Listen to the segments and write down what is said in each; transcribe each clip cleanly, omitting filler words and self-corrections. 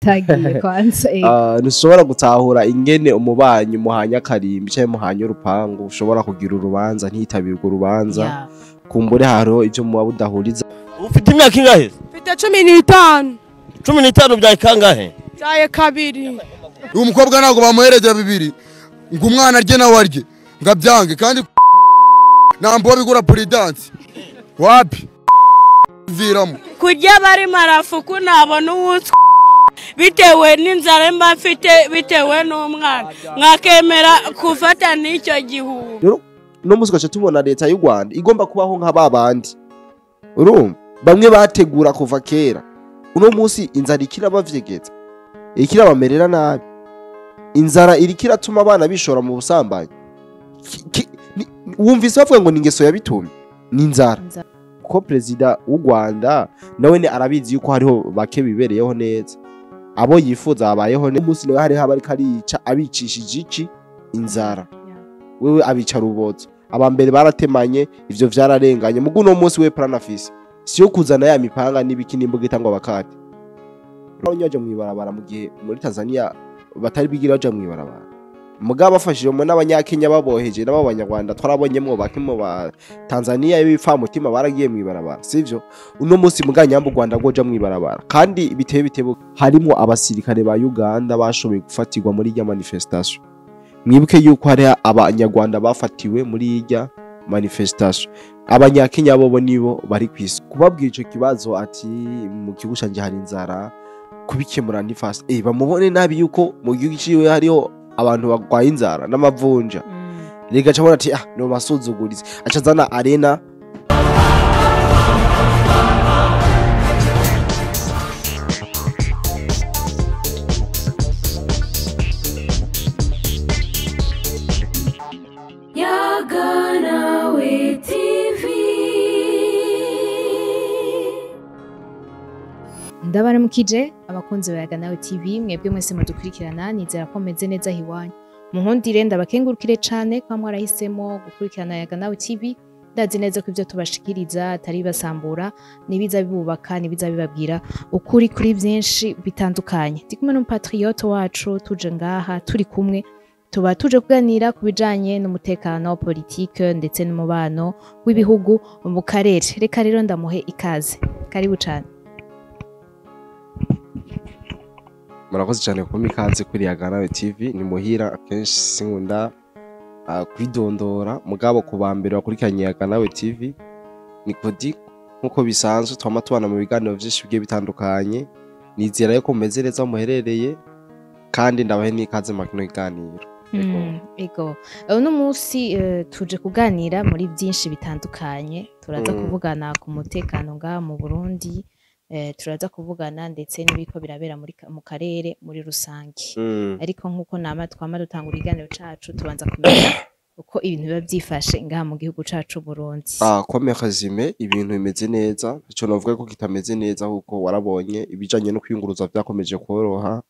Utagiye kwanza. Ntushobora gutahura ingene umubanyi muhanya karimbi canke muhanya urupangu ushobora kugira urubanza ntiyitabirwe urubanza. Kumbure hariho ivyo muba budahuriza. Ufite imyaka ingahe? Mfite 15. 15 byaye kangahe? Byaye 2. Uyu mukobwa ntabwo bamuhereje 2 ngo umwana arye nawe arye ngo abyange, kandi ntambo bigura prudence wapi viramo kurya bari marafuku nabona uwutswe bitewe n'inzara mba mfite bitewe n'umwana mwakemera kufata n'icyo gihugu. Rero no musi gace tubona leta y'u Rwanda igomba kubaho nka babandi, urumva bamwe bategura kuva kera. Uno munsi inzara ikirabavyegeza, ikirabamerera nabi, inzara irikiratuma abana bishora mu busambanyi. Wumvise bavuga ngo ni ingeso yabitumye, ni inzara. Ko president w'u Rwanda nawe ni arabizi yuko hariho bake bibereyeho neza, abo yifuza abayeho neza. Umunsi nawe hariho abariko arica abicishije iki inzara, wewe abica rubozo. Abambere baratemanye, ivyo vyararenganye. Mugu no munsi we plan afise siyo kuzana ya mipanga n'ibiki n'imbuga itangwa bakati. Abanyaje mwibarabara mu gihe muri Tanzania batari bigira baja mwibarabara. Mugabo bafashije mu n'abanyakenya baboheje n'abo banyarwanda twarabonyemwo bake mu ba Tanzania ibipfa mutima baragiye mwibarabara, sivyo? Uno munsi muganyambo Rwanda goja mwibarabara, kandi biteye bitebo harimo abasirikare ba Uganda bashoboye gufatirwa muri irya manifestation. Mwibuke yuko hari abanyarwanda bafatiwe muri irya manifestation, abanyakenya bobo nibo bari kwisi. Kubabwira ico kibazo ati mu gihugu canje hari inzara, kubikemura ni fast. Bamubone nabi yuko mu gihugu ciwe hariho abantu bagwaye inzara n'amavunja. Rega cabona ati no basuzugurize, acazana arena. Yaganawe TV. Ndabaramukije abakunzi ba Yaganawe TV, mwebwe mwese mudukurikirana, nizera ko meze neza hiwanyu. Munkundire ndabakengurukire cane kwa mwarahisemo gukurikirana Yaganawe TV. Ndazi neza ko ivyo tubashikiriza atari basambura, nibiza bibubaka, nibiza bibabwira ukuri kuri byinshi bitandukanye. Ndi kumwe n'umupatriote wacu tuje ngaha turi kumwe, tuba tuje kuganira ku bijanye n'umutekano politike ndetse n'umubano w'ibihugu mu karere. Reka rero ndamuhe ikaze. Karibu cane. Murakoze cyane kumpa ikaze kuri Yaganawe TV. Ni muhira akenshi sinkunda kwidondora, mugabo ku ba mbere bakurikiranye Yaganawe TV ni Kodi. Nkuko bisanzwe twama tubana mu biganiro vyinshi bigiye bitandukanye. Nizera yuko mumeze neza aho muherereye, kandi ndabahe n'ikaze mu kino kiganiro. Ego. Uno munsi tuje kuganira muri byinshi bitandukanye. Turaza kuvugana ku mutekano ngaha mu Burundi, turaza kuvugana ndetse n'ibiko birabera muri mu karere muri rusange. Ariko nkuko nama twama dutangura ikiganiro cacu, tubanza kumenya uko ibintu biba byifashe ngaha mu gihugu cacu Burundi. Comme résumé, ibintu bimeze neza. Ico novuga ko kitameze neza kuko warabonye ibijanye no kwiyunguruza vyakomeje koroha.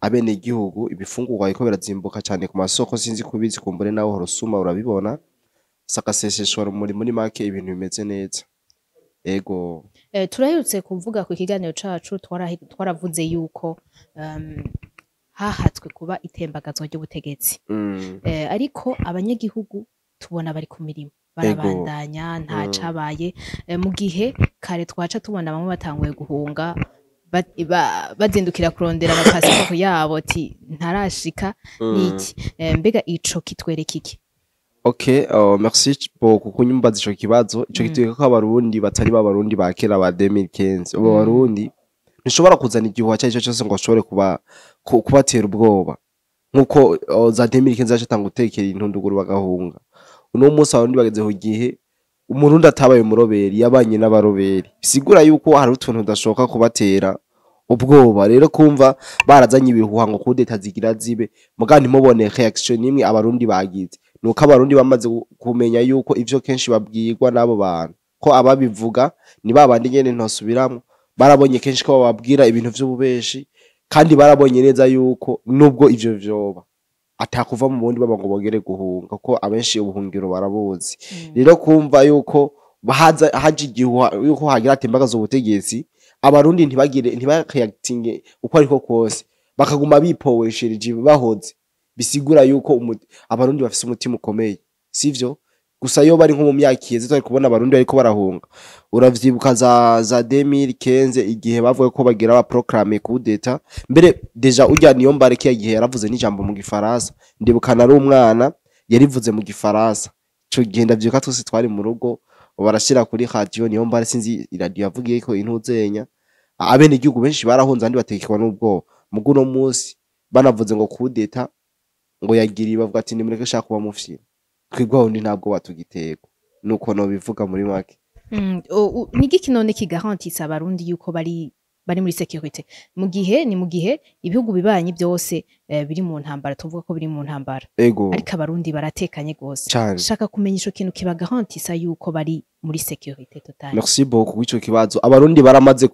Abene igihugu ibifungurwa biko birazimbuka cyane ku masoko, sinzi kubizi kumbure nawe horosuma urabibona. Sakaseseshwa muri make ibintu bimeze neza. Ego. Turaherutse kuvuga ku kiganiro cacu, twaravuze yuko hahatswe kuba itembagazwa ry'ubutegetsi. Ariko abanyagihugu tubona bari ku mirimo barabandanya nta cabaye. Mu gihe kare twaca tubona bamwe batanguye guhunga bazindukira kurondera amapasiporo yabo ati ntarashika niki. Mbega ico kitwereka iki? Ok, merci pour kunyumbaza ico kibazo. Ico kitwereka ko abarundi batari b'abarundi ba kera ba 2015. Ubu abarundi ntushobora kuzana igihuha cyaco cyose ngo ashobore kubatera ubwoba nkuko za 2015 yacatanga gutekera intunduguru bagahunga. Uno munsi abarundi bageze ku gihe umurundi atabaye umuroberi yabanye n'abaroberi, bisigura yuko hari utuntu udashoka kubatera ubwoba. Rero kumva barazanye ibihuha ngo kudeta zigira zibe, muga ntimubone reaction nimwe abarundi bagize. Nuko abarundi bamaze kumenya yuko ivyo kenshi babwirwa n'abo bantu, ko ababivuga ni babandi nyene ntosubiramwo. Barabonye kenshi ko bababwira ibintu vy'ububeshi, kandi barabonye neza yuko nubwo ivyo vyoba atakuva mu bundi baba ngo bongere guhunga, kuko abenshi ubuhungiro barabuzi. Rero kumva yuko haje igihuha yuko hagira atembagaza ubutegetsi, Abarundi ntibagire, ntibareactinge uko ariko kose, bakaguma bipoweshereje bahoze, bisigura yuko Abarundi bafise umutima ukomeye, sivyo? Gusa iyo bari nko mu myaka iheze, twari kubona Abarundi bariko barahunga. Uravyibuka za 2015, igihe bavuga ko bagira ba proclame coup d'état. Mbere déjà urya niyo mbare kiya gihe yaravuze n'ijambo mu Gifaransa. Ndibuka nari umwana, yarivuze mu Gifaransa ico gihe. Ndavyibuka, twese twari mu rugo, barashira kuri radio niyo mbare, sinzi iradiyo yavugiye ko intuzenya. Abene igihugu benshi barahunze, abandi batekerwa n'ubwoba. Mugu no munsi banavuze ngo coup d'état ngo yagiriye, bavuga ati nimureke shaka kuba mufyina, twebwe aho ndi ntabwo batugiterwa. Nuko nobivuga muri make. Ni igiki none kigarantisa Abarundi yuko bari muri sécurité, mu gihe ni mu gihe ibihugu bibanyi byose biri mu ntambara, tuvuga ko biri mu ntambara, ariko Abarundi baratekanye gose? Cane. Shaka kumenya ico kintu kibagarantisa yuko bari muri sécurité totale. Merci beaucoup ico kibazo. Abarundi baramaze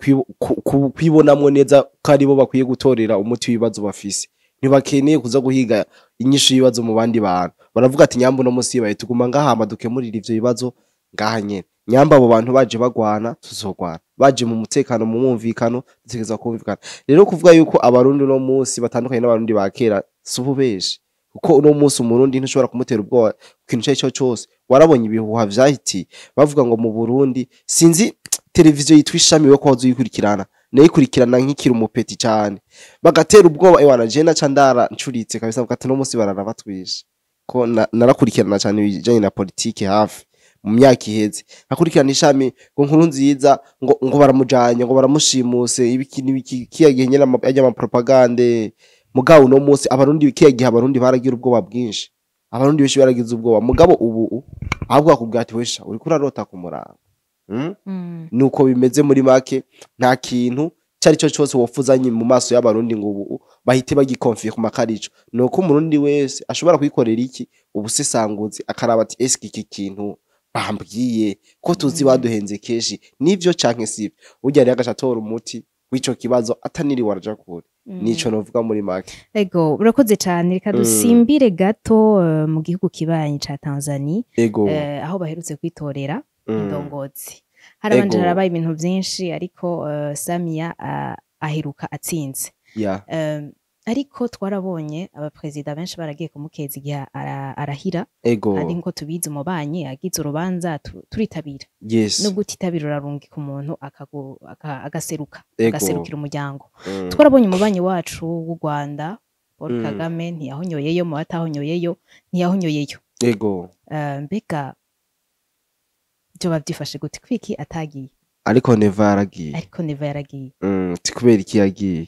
kwibonamwo neza ko aribo bakwiye gutorera umuti w'ibibazo bafise. Ntibakeneye kuza guhiga inyishu y'ibibazo mu bandi bantu. Baravuga ati nyambu no munsi baye tuguma ngahama, dukemurira ivyo bibazo ngaha nyene. Nyamba abo bantu baje bagwana, tuzogwana. Baje mu mutekano, mu mwumvikano, dutegerezwa kumvikana. Rero kuvuga yuko Abarundi uno munsi batandukanye n'Abarundi ba kera si ububeshi, kuko uno munsi Umurundi ntushobora kumutera ubwoba ku kintu ico arico cose. Warabonye ibihuha vyahitiye bavuga ngo mu Burundi, sinzi televiziyo yitwa Ishami, we ko waza uyikurikirana, nayikurikirana nkikiri umupeti cane, bagatera ubwoba. Ewana, je naca ndara ncuritse kabisa, mvuga ati no munsi barara batwishe. Ko narakurikirana cane ibijanye na politike hafi mu myaka iheze, nkakurikirana Ishami, ngo nkuru nziza ngo baramujanye, ngo baramushimuse, ibiki n'ibiki. Kiya gihe nyene ajya ama propagande. Mugabo uno munsi Abarundi, kiya gihe Abarundi baragira ubwoba bwinshi, Abarundi benshi baragize ubwoba. Mugabo ubu ahubwo akubwira ati wesha uriko urarota ku murango. Nuko bimeze muri make. Nta kintu cari cyo cyose wofuzanye mu maso y'Abarundi ngo ubu bahite bagikonfirma ko arico. Nuko Umurundi wese ashobora kwikorera iki ubusesanguzi, akaraba ati eske iki kintu bambwiye ko tuzi baduhenze kenshi nivyo canke sivyo? Burya rero agaca atora umuti w'ico kibazo ataniriwe araja kure. Nico novuga muri make. Ego, urakoze cyane. Reka dusimbire gato mu gihugu kibanyi ca Tanzania, aho baherutse kwitorera indongozi. Harabanje harabaye ibintu vyinshi, ariko Samia aheruka atsinze. Ariko twarabonye abaperezida benshi baragiye kumukeza igihe arahira. Kandi nkuko tubizi, umubanyi agize urubanza turitabira. Nubwo utitabira, urarungika umuntu agaseruka, agaserukira umuryango. Twarabonye umubanyi wacu w'u Rwanda, Paul Kagame, ntiyahonyoyeyo, mu batahonyoyeyo ntiyahonyoyeyo. Mbega byoba byifashe gute? Kwiki atagiye? Ariko Neva yaragiye. Ariko Neva yaragiye. Ti kubera iki yagiye?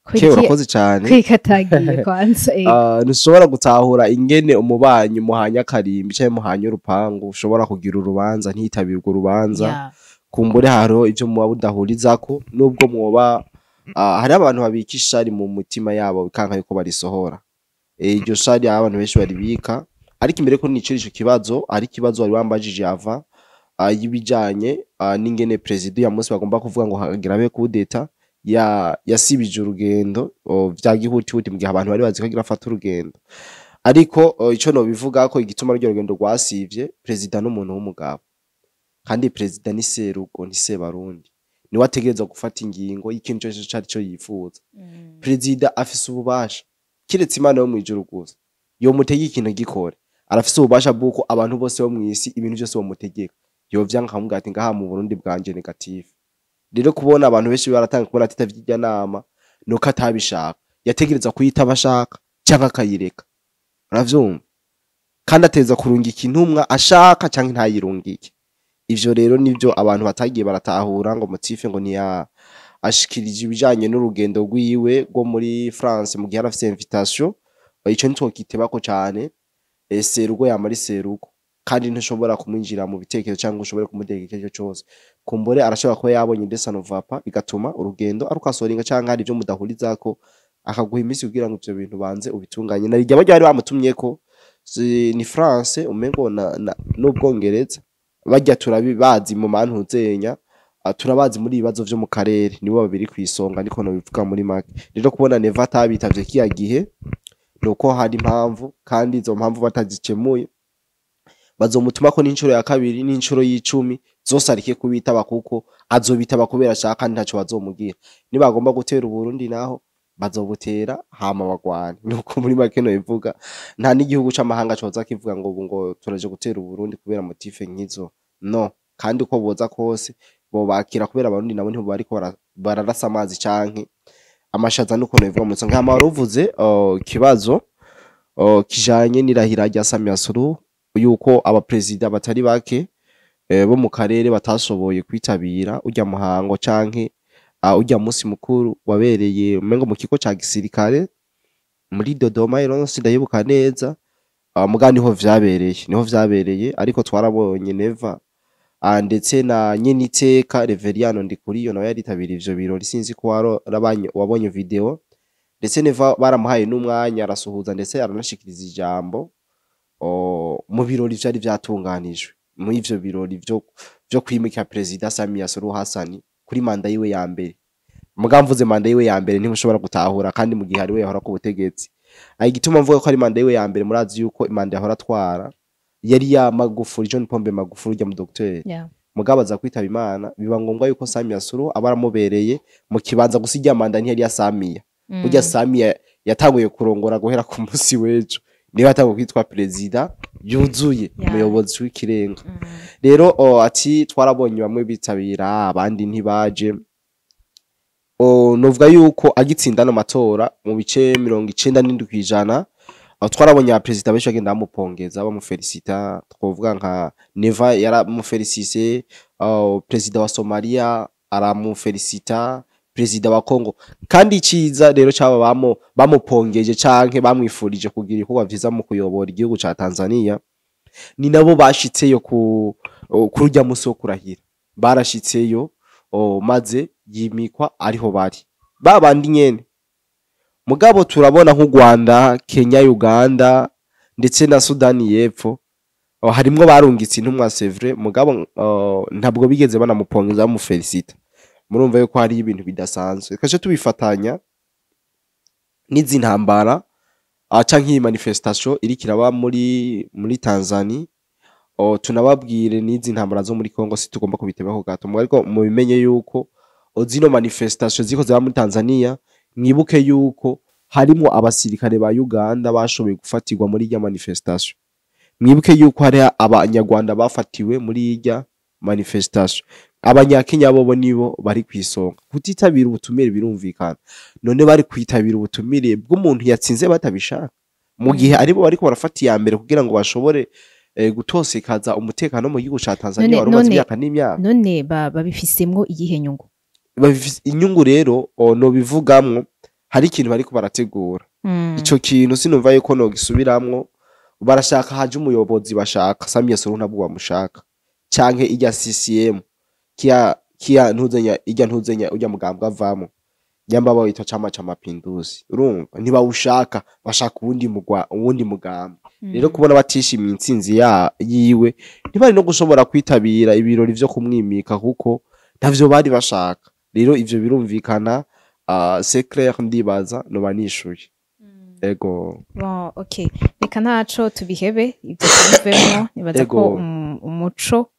Kubera Ke urakoze cane. Kwiki atagiye kwanza? Ah, ntushobora gutahura ingene umubanyi muhanya akarimbi canke muhanya urupangu ushobora kugira urubanza ntiyitabire urwo rubanza. Kumbure hariho ivyo muba mudahurizako, nubwo mwoba hariho abantu babika ishari mu mutima yabo bikanka yuko barisohora. Iryo shari hariho abantu benshi baribika. Ariko imbere ko nicira ico kibazo, ari ikibazo wari wambajije ava y'ibijanye n'ingene perezida ya munsi bagomba kuvuga ngo hagira abe coup d'état ya yasibije urugendo vya gihutihuti, mu gihe abantu bari bazi ko agira afata urugendo. Ariko ico nobivuga ko igituma ruryo rugendo rwasivye, perezida n'umuntu w'umugabo, kandi perezida ni serugo, ni sebarundi, niwe ategerezwa gufata ingingo y'ikintu cose cari co yifuza. Perezida afise ububasha, kiretse Imana yo mw'ijuru gusa yomutegeka ikintu gikore. Arafise ububasha bw'uko abantu bose bo mw'isi, ibintu vyose bomutegeka, yovyanka akamubwira ati ngaha mu Burundi bwanje négatif. Rero kubona abantu benshi baratanga kubona atitavye irya nama, nuko atabishaka. Yategerezwa kuyitaba ashaka canke akayireka, uravyumva? Kandi ateza kurungika intumwa ashaka canke ntayirungike. Ivyo rero nivyo abantu batagiye baratahura, ngo motif ngo ntiya ashikirije ibijanye n'urugendo rwiwe rwo muri France mu gihe yari afise invitation. Ico ntitwokitebako cane. Serugo yama ari serugo, kandi ntushobora kumwinjira mu bitekerezo canke ushobore kumutegeka icyo aricyo cose. Kumbure arashobora kuba yabonye ndetse anovapa, bigatuma urugendo arukasoringa, canke hari ivyo mudahurizako, akaguha iminsi kugira ngo ivyo bintu banze ubitunganye. Narirya barya bari bamutumyeko ni France umengo na n'Ubwongereza, barya turabibazi mu mantuzenya, turabazi muri ibibazo vyo mu karere, nibo babiri kw'isonga. Niko nobivuga muri make. Rero kubona Neva atabitavye kiya gihe, nuko hari impamvu, kandi izo mpamvu batazikemuye bazomutumako n'incuro ya kabiri n'incuro y'icumi. Zose arike kubitaba kuko azobitaba kubera ashaka kandi ntaco bazomugira. Nibagomba gutera Uburundi naho bazobutera hama bagwane. Nuko muri make no ivuga nta n'igihugu c'amahanga coza kivuga ngo ubu ngo turaje gutera Uburundi kubera motif nkizo, no. Kandi uko boza kose bobakira kubera Abarundi nabo ntibo bariko bararasa amazi canke amashaza, nuko bivuga mu nkama. Waruvuze kibazo kijanye n'irahira rya Samia Suluhu, yuko abaperezida batari bake bo mu karere batashoboye kwitabira urya muhango canke urya musi mukuru wabereye umengo mu kigo ca gisirikare muri Dodoma. Rero sindayibuka neza, muga niho vyabereye, ariko twarabonye Neva, ndetse na nyeniteka Reveriyano Ndikuriyo nawe yaritabiriye ivyo birori. Sinzi ko warabanye wabonye video. Ndetse Neva baramuhaye n'umwanya arasuhuza, ndetse aranashikiriza ijambo mu birori vyari vyatunganijwe muri ivyo birori vyo kwimika Perezida Samia Suluhu Hassan kuri manda yiwe ya mbere. Muga mvuze manda yiwe ya mbere ntimushobora gutahura, kandi mu gihe ari we yahora ku butegetsi. Aho igituma mvuga ko ari manda yiwe ya mbere, murazi yuko imanda yahora atwara yari ya Magufuli, John Pombe Magufuli, ujya mu docteur. Mugabo aza kwitaba Imana, biba ngombwa yuko Samia Suluhu aba aramubereye mu kibanza. Gusa irya manda ntiyari ya Samia. Burya Samia yatanguye kurongora guhera ku munsi w'ejo, niba yatanguye kwitwa perezida yuzuye, umuyobozi w'ikirenga. Rero ati twarabonye bamwe bitabira, abandi ntibaje. Novuga yuko agitsinda ano matora mu bice 97%, aho twarabonye abaperezida benshi bagenda bamupongeza, bamufelicita. Twovuga nka Neva yaramufelicise, perezida wa Somalia aramufelicita, perezida wa Congo. Kandi iciza rero caba bamupongeje canke bamwifurije kugira ibikorwa vyiza mu kuyobora igihugu ca Tanzania, ni nabo bashitseyo ku kuri urya musi wo kurahira. Barashitseyo, maze yimikwa ariho bari babandi nyene. Mugabo turabona nk'u Rwanda, Kenya, Uganda ndetse na Sudani y'Epfo, harimwo barungitse intumwa, c'est vrai, mugabo ntabwo bigeze banamupongeza, bamufelicita. Murumva yuko hari ibintu bidasanzwe. Kaje tubifatanya n'izi ntambara canke iyi manifestation iriko iraba muri Tanzania, tunababwire n'izi ntambara zo muri Congo, si tugomba kubitebaho gato. Ariko mubimenye yuko zino manifestation ziko ziba muri Tanzania, mwibuke yuko harimo abasirikare ba Uganda bashoboye gufatirwa muri irya manifestation. Mwibuke yuko hari abanyarwanda bafatiwe muri irya manifestation. Abanyakenya bobo nibo bari kwisonga kutitabira ubutumire. Birumvikana, none bari kwitabira ubutumire bw'umuntu yatsinze batabishaka, mu gihe aribo bariko barafata iya mbere kugira ngo bashobore gutosekaza umutekano mu gihugu ca Tanzania wari umaze imyaka n'imyaka? None babifisemwo iyihe nyungu? Inyungu rero no bivugamwo, hari ikintu bariko barategura. Ico kintu sinumva yuko nogisubiramwo. Barashaka haje umuyobozi bashaka. Samia Suluhu ntabwo bamushaka, canke irya CCM kia ntuzenya, irya ntuzenya, urya mugambwe avamo nyamba bawita Chama cha Mapinduzi. Urumva ntibawushaka, bashaka uwundi mugwa, uwundi mugambi. Rero kubona batishimiye intsinzi ya yiwe, ntibari no gushobora kwitabira ibirori vyo kumwimika kuko ntavyo bari bashaka. Rero ivyo birumvikana, c'est clair, ndibaza noba nishuye. Ego. Bon, okay. Reka ntaco tubihebe, ibyo tubivemo. Nibaza ko umuco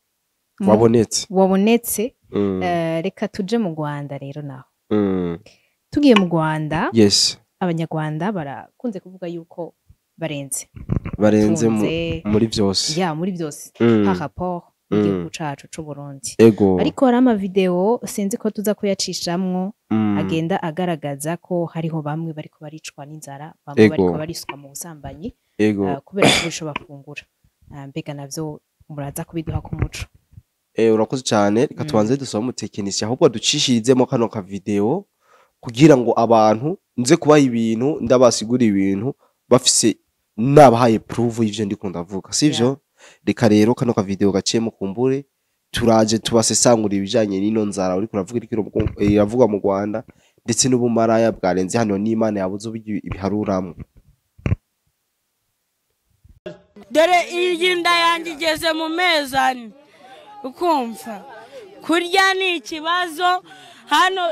wabonetse. Wabonetse. Reka tuje mu Rwanda rero naho. Tugiye mu Rwanda, abanyarwanda barakunze kuvuga yuko barenze. Barenze Tunze, muri vyose. Ya, muri byose par rapport n'igihugu cacu c'u Burundi. Ariko hari amavideo, sinzi ko tuza kuyacishamwo, agenda agaragaza ko hariho bamwe bariko baricwa n'inzara, bamwe bariko bariswa mu busambanyi kubera ko ico bafungura. Mbega navyo muraza kubiduha ku muco? Urakoze cyane. Reka tubanze dusaba umutekinisiye ahubwo ducishirizemo kano ka video kugira ngo abantu nze kubaha ibintu, ndabasigura ibintu bafise nabahaye proof y'ivyo ndiko ndavuga, sivyo? Reka rero kano ka video gaciyemo, kumbure turaje tubasesangura ibijanye n'ino nzara uriko uravuga iriko iravugwa mu Rwanda, ndetse n'ubumaraya bwarenze hano n'Imana yabuze uburyo ibiharuramwo. Dore iyi nda yanjye igeze mu mezi 4, ukumva kurya ni ikibazo. Hano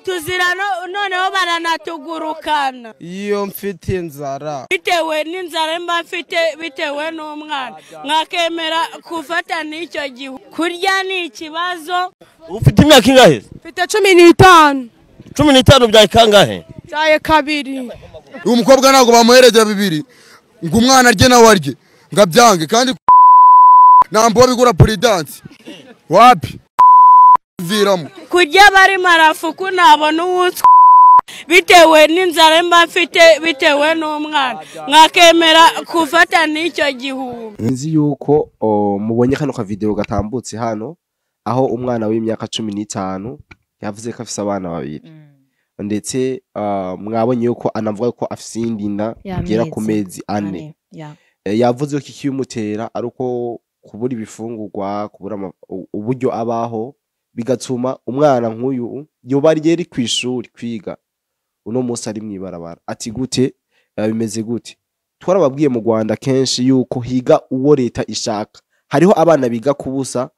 tuzira noneho baranatugurukana. Iyo mfite inzara bitewe n'inzara mba mfite, bitewe n'umwana, nkakemera gufata n'icyo gihu. Kurya ni ikibazo. Ufite imyaka ingahe? Mfite 15. 15 byaye kangahe? Byaye 2. Uyu mukobwa ntabwo bamuhereje 2 ngo umwana arye nawe arye ngo abyange, kandi ntambo bigura puridansi wapi viramo. Kurya bari marafuku nabona uwutswe bitewe n'inzara mba mfite, bitewe n'umwana, nkakemera gufata n'icyo gihumbi. Nzi yuko mubonye kano ka video gatambutse hano, aho umwana w'imyaka 15 yavuze ko afise abana babiri, ndetse mwabonye yuko anavuga ko afise indi nda igera ku mezi 4. Yavuze ko ikibimutera ari uko kubura ibifungurwa, kubura uburyo abaho, bigatuma umwana nk'uyu yoba ari kw'ishuri kwiga uno munsi ari mw'ibarabara. Ati gute bimeze gute? Twarababwiye mu Rwanda kenshi yuko higa uwo leta ishaka. Hariho abana biga kubusa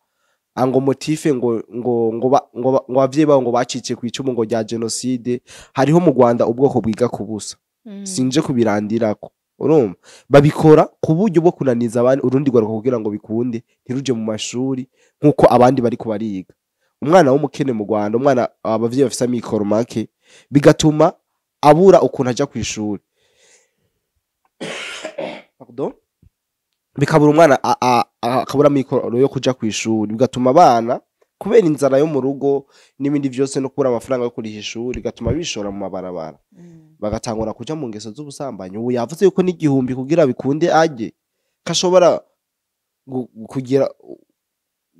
ngo motife ngo ngo ngo ngo abavyeyi babo ngo bacice ku icumu ngo rya genocide. Hariho mu Rwanda ubwoko bwiga kubusa, sinje kubirandirako. Urumva babikora ku buryo bwo kunaniza abandi urundi rwaruka kugira ngo bikunde ntiruje mu mashuri nkuko abandi bari kubariga. Umwana w'umukene mu Rwanda, umwana abavyeyi bafise amikoro make, bigatuma abura ukuntu aja kw'ishuri. Pardon, bikabura umwana akabura amikoro yo kuja kw'ishuri, bigatuma abana kubera inzara yo mu rugo n'ibindi vyose no kubura amafaranga yo kuriha ishuri, bigatuma bishora mu mabarabara, bagatangura kuja mu ngeso z'ubusambanyi. Ubu yavuze yuko n'igihumbi kugira bikunde aje kashobora kugira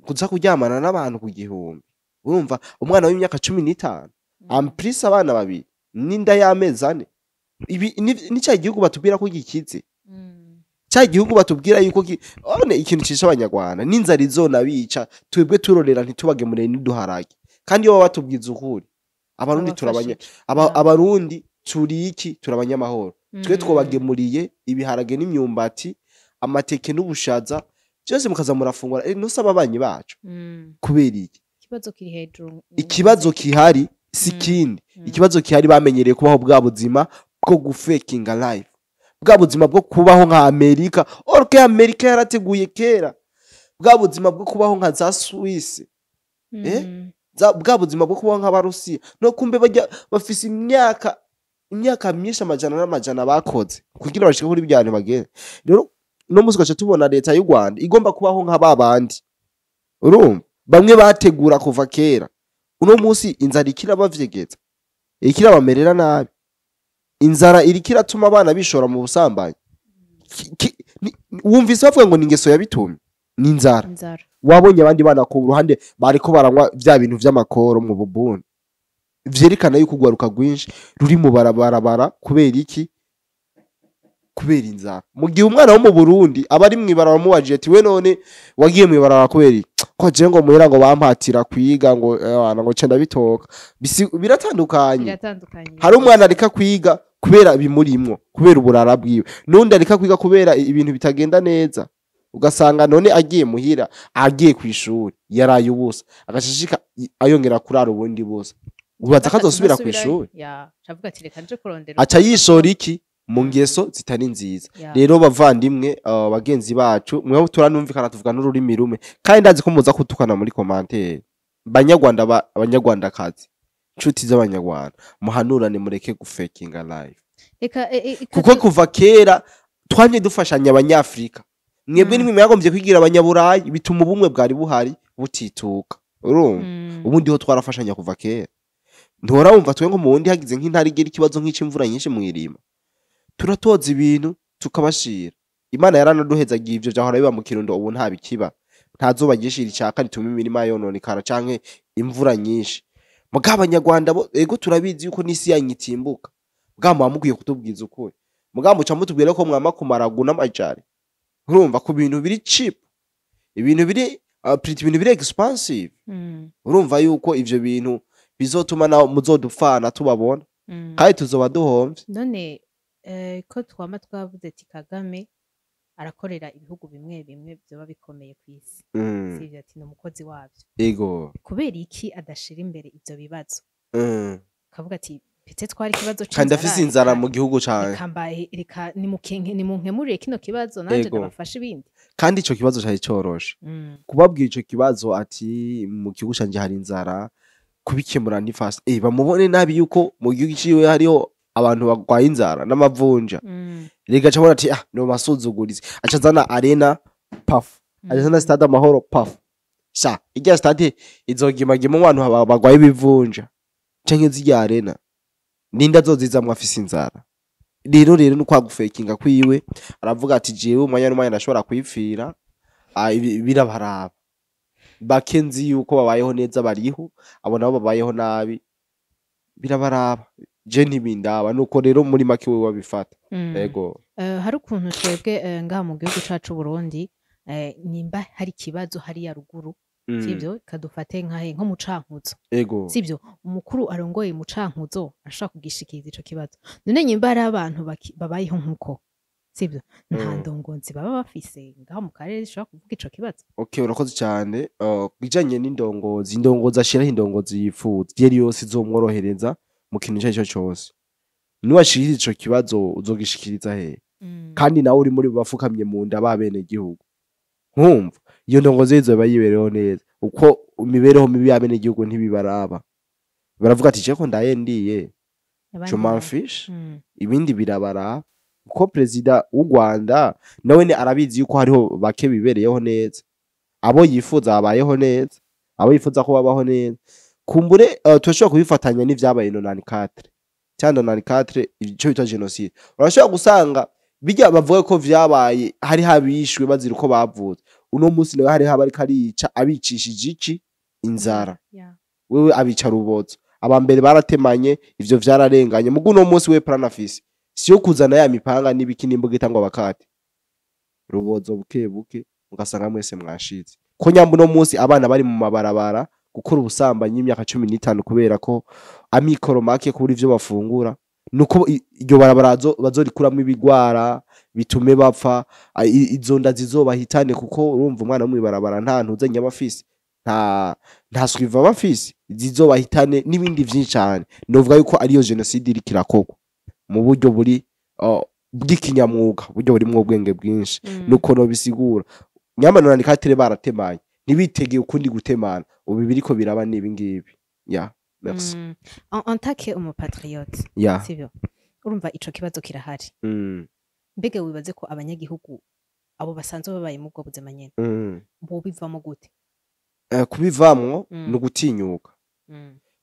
kuza kuryamana n'abantu ku gihumbi. Urumva umwana w'imyaka 15 amplisa abana babiri n'inda y'amezi 4. Ibi ni cya gihugu batubwira ko gikize, cya gihugu batubwira yuko one ikintu cisha abanyarwanda n'inzara izona bica, twebwe turorera ntitubagemurire n'iduharage. Kandi iyo batubwiza ukuri, abarundi turabanye, abarundi turi iki, turabanyamahoro. Twe twobagemuriye ibiharage n'imyumbati, amateke n'ubushaza byose mukaza murafungura. Nusaba abanyi bacu kubera iki? Ikibazo kiri hejuru, ikibazo kihari si kindi. Ikibazo kihari bamenyereye kubaho bwa buzima bwo gufekinga life, bwa buzima bwo kubaho nka Amerika. Orke Amerika yarateguye kera bwa buzima bwo kubaho nka za Swiss, bwa buzima bwo kubaho nk'Abarusiya. No kumbe bajya bafise imyaka myinshi, amajana n'amajana bakoze kugira bashike kuri byantu bageze. Rero no musi gace tubona leta y'u Rwanda igomba kubaho nka babandi. Urumva bamwe bategura kuva kera, uno munsi inzara ikirabavyegeza, ikirabamerera nabi, inzara irikiratuma abana bishora mu busambanyi. Wumvise bavuga ngo ni ingeso yabitumye, ni inzara. Wabonye abandi bana ku ruhande bariko baranywa vya bintu vy'amakoro mu bubuni, vyerekana yuko ugwaruka rwinshi ruri mu barabarabara. Kubera iki? Kubera inzara. Mu gihe umwana wo mu Burundi aba ari mw'ibarabara, mubajije ati we none wagiye mw'ibarabara kubera iki? Ko je ngo muhira ngo bampatira kwiga ngo abana ngo cenda bitoka. Biratandukanye. Hari umwana areka kwiga kubera bimurimwo, kubera uburara bwiwe, nundi areka kwiga kubera ibintu bitagenda neza. Ugasanga none agiye muhira, agiye kw'ishuri yaraye ubusa, agashishika ayongera kurara ubundi busa. Ubaza kazosubira kw'ishuri, aca yishora iki mu ngeso zitari nziza. Rero bavandimwe, bagenzi bacu, mwe turanumvikana tuvuga n'ururimi rumwe, kandi ndazi ko muza kutukana muri commentaire. Banyarwanda, abanyarwandakazi, inshuti z'abanyarwanda, muhanurane mureke gufekinga life. Kuko kuva kera twamye dufashanya abanyafrika. Mwebwe nimwe mwagombye kwigira abanyaburayi, bituma ubumwe bwari buhari butituka. Urumva ubundi ho twarafashanya kuva kera. Ntora wumva twe nko mu wundi hagize nk'intare igira ikibazo nk'icimvura nyinshi mwirima, turatoza ibintu tukabashira. Imana yaranaduhezagiye ivyo vyahora biba mu Kirundo, ubu nta bikiba. Nta zuba ryinshi ricaka rituma imirima yononekara canke imvura nyinshi. Mugabo abanyarwanda bo ego turabizi yuko n'isi yanyitimbuka. Mugabo muba mukwiye kutubwiza ukuri. Mugabo muca mutubwira ko mwama kumaragu n'amajari. Urumva ku bintu biri cheap, ibintu biri ibintu biri expensive. Urumva yuko ivyo bintu bizotuma naho muzodupfana tubabona, kandi tuzoba duhomvye. None ko twama twavuze ati Kagame Arakorera ibihugu bimwe bimwe vyoba bikomeye ku isi, sivyo? Ati ni umukozi wavyo. Kubera iki adashira imbere ivyo bibazo, akavuga ati peut-être ko hari ikibazo Kandi afise inzara mu gihugu cane. Reka mbahe, reka nimukenke, nimunkemurire kino kibazo, nanje ndabafasha ibindi. Kandi ico kibazo cari coroshe kubabwira ico kibazo, ati mu gihugu canje hari inzara, kubikemura ni fast. Bamubone nabi yuko mu gihugu ciwe hariho abantu bagwaye inzara n'amavunja. Rega cabona ati ah, no basuzuguritse, aca azana arena, paf, aca azana stade Amahoro, paf. Sha irya stade izogimagima abantu bagwaye ibivunja, canke zirya arena ninde azozizamwo afise inzara? Rero ni kwa gufekinga kwiwe, aravuga ati jewe umwanya n'umwanya ndashobora kwipfira. Ah, birabaraba bake nzi yuko babayeho neza bariho, abo nabo babayeho nabi birabaraba, je ntibindaba. Nuko rero muri make we wabifata. Ego. Hari ukuntu twebwe ngaha mu gihugu cacu Burundi, nimba hari ikibazo hariya ruguru, sivyo, kadufate nkahe, nko mu Cankuzo, sivyo, umukuru arongoye mu Cankuzo ashobora kugishikiriza ico kibazo. None nyimba hari abantu babayeho nkuko, sivyo, nta ndongozi baba bafise ngaho mu karere ishobora kuvuga ico kibazo? Okay, urakoze cyane. Bijanye n'indongozi, indongozi ashiraho indongozi yifuza iyo ari yose izomworohereza mu kintu icyo ari cyo cyose. Niwashikiriza ico kibazo, uzogishikiriza hehe? Kandi nawe uri muri bafukamye mu nda ba bene gihugu, nkumva iyo ndongozi izoba yibereho neza, uko imibereho mibi ya bene gihugu ntibibaraba. Baravuga ati je ko ndaye ndiye, Abandi je m'en nabo. fiche. Ibindi birabaraba, kuko perezida w'u Rwanda nawe ni arabizi yuko hariho bake bibereyeho neza, abo yifuza babayeho neza, abo yifuza ko babaho neza. Kumbure turashobora kubifatanya n'ivyabaye 94 cyangwa 94, ico bita génocide. Urashobora gusanga bijya bavuga ko vyabaye, hari habishwe bazira uko bavutse. Uno munsi nawe hari haba ariko arica, abicishije iki? Inzara. Wewe abica rubozo. Abambere baratemanye, ivyo vyararenganye. Mugu uno munsi we plan afise siyo kuzana ya mipanga n'ibiki n'imbuga ngo bakate rubozo buke buke, ugasanga mwese mwashitse ko nyamba. Uno munsi abana bari mu mabarabara gukora ubusambanyi y'imyaka 15 kubera ko amikoro make, kubura ivyo bafungura. Nuko iryo barabara bazorikuramwo ibigwara bitume bapfa, izo nda zizobahitane, kuko urumva umwana wo mw'ibarabara nta ntuzenya aba afise, nta suivi aba afise, zizobahitane n'ibindi vyinshi cane. Novuga yuko ariyo génocide iriko irakorwa mu buryo buri bw'ikinyamwuga, buryo burimwo ubwenge bwinshi. Nuko nobisigura. Nyamara 94 baratemanye, ntibitegeye ukundi gutemana. Ubu biriko biraba n'ibi ngibi. Ya, merci. En tant que umupatriote, sivyo, urumva ico kibazo kirahari. Mbega wibaze ko abanyagihugu abo basanzwe babaye mu bwo buzima nyene bobivamo gute? Kubivamwo ni ugutinyuka,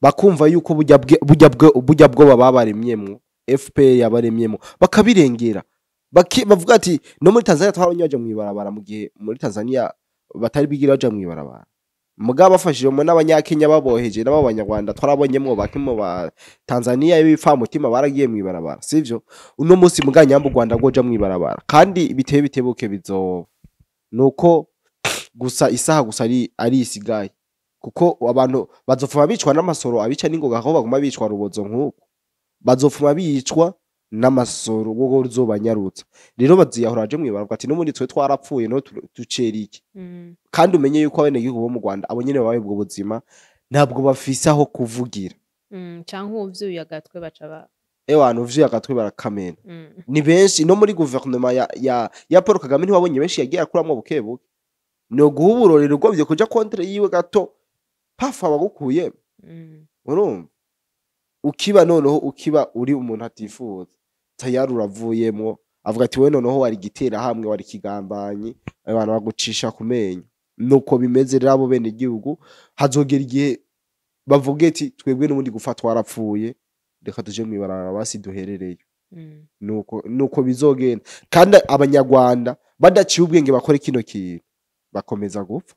bakumva yuko burya bwoba babaremyemwo, FPR yabaremyemwo, bakabirengera. Bavuga ati no muri Tanzania twarabonye baja mw'ibarabara, mu gihe muri Tanzania batari bigira baja mw'ibarabara. Mugabo bafashije mu n'abanyakenya baboheje n'abanyarwanda, twarabonyemwo bake mu ba Tanzania y'ibipfamutima baragiye mw'ibarabara, sivyo? Uno munsi muga nyamba u Rwanda rwoja mw'ibarabara, kandi biteye bitebuke bizoba. Nuko gusa isaha gusa ari isigaye, kuko abantu bazopfuma bicwa n'amasoro, abica n'ingoga, aho baguma bicwa rubozo nk'uko bazopfuma bicwa n'amasoro wowe ruzobanyarutsa. Rero baziyahura baje mw'ibarabara ati n'ubundi twe twarapfuye, no ducera iki? Kandi umenye yuko abenegihugu bo mu Rwanda abo nyene babaye ubwo buzima ntabwo bafise aho kuvugira. Canke uwuvyuye agatwe baca ba Ewana, uvyuye agatwe barakamena. Ni benshi no muri guverinoma ya Paul Kagame, ntiwabonye benshi yagiye akuramwo buke buke? No guha uburorero ugomvye kuja contre yiwe gato, pafu abagukuye. Urumva ukiba, noneho ukiba uri umuntu atifuza, tayari uravuyemwo. Avuga ati we noneho wari gitera hamwe, wari kigambanyi, abantu bagucisha ku menyo. Nuko bimeze rero. Abo bene igihugu hazogera igihe bavuge ati twebwe n'ubundi gupfa twarapfuye, reka tuje mw'ibarabara basi duherereyo. Nuko bizogenda. Kandi abanyarwanda badaciye ubwenge bakore kino kintu, bakomeza gupfa.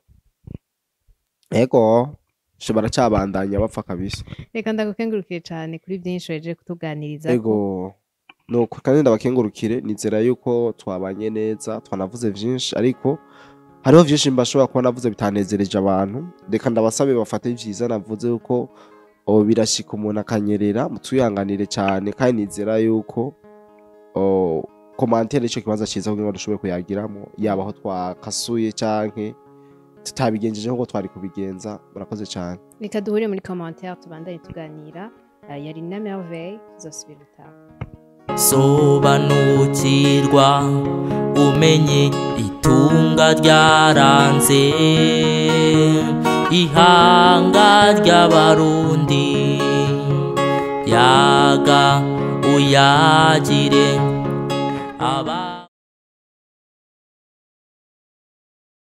Ego sho, baracabandanya bapfa kabisa. Reka ndagukengurukire cane kuri byinshi weje kutuganiriza. Ego, nuko kandi ndabakengurukire. Nizera yuko twabanye neza, twanavuze vyinshi, ariko hariho vyinshi mbashobora kuba navuze bitanezereje abantu. Reka ndabasabe bafate vyiza navuze, yuko birashika umuntu akanyerera, mutuyanganire cyane. Kandi nizera yuko Commentaire ico kibanza ciza kugira ngo dushobore kuyagiramo, yaba aho twakasuye canke tutabigenjeje nkuko twari kubigenza. Murakoze cane. Reka duhure muri commentaire, tubandanye tuganira. Yari na Merveille, tuzosubira utaha. Sobanukirwa umenye itunga ryaranze ihanga ry'Abarundi, yaga uyagire aba.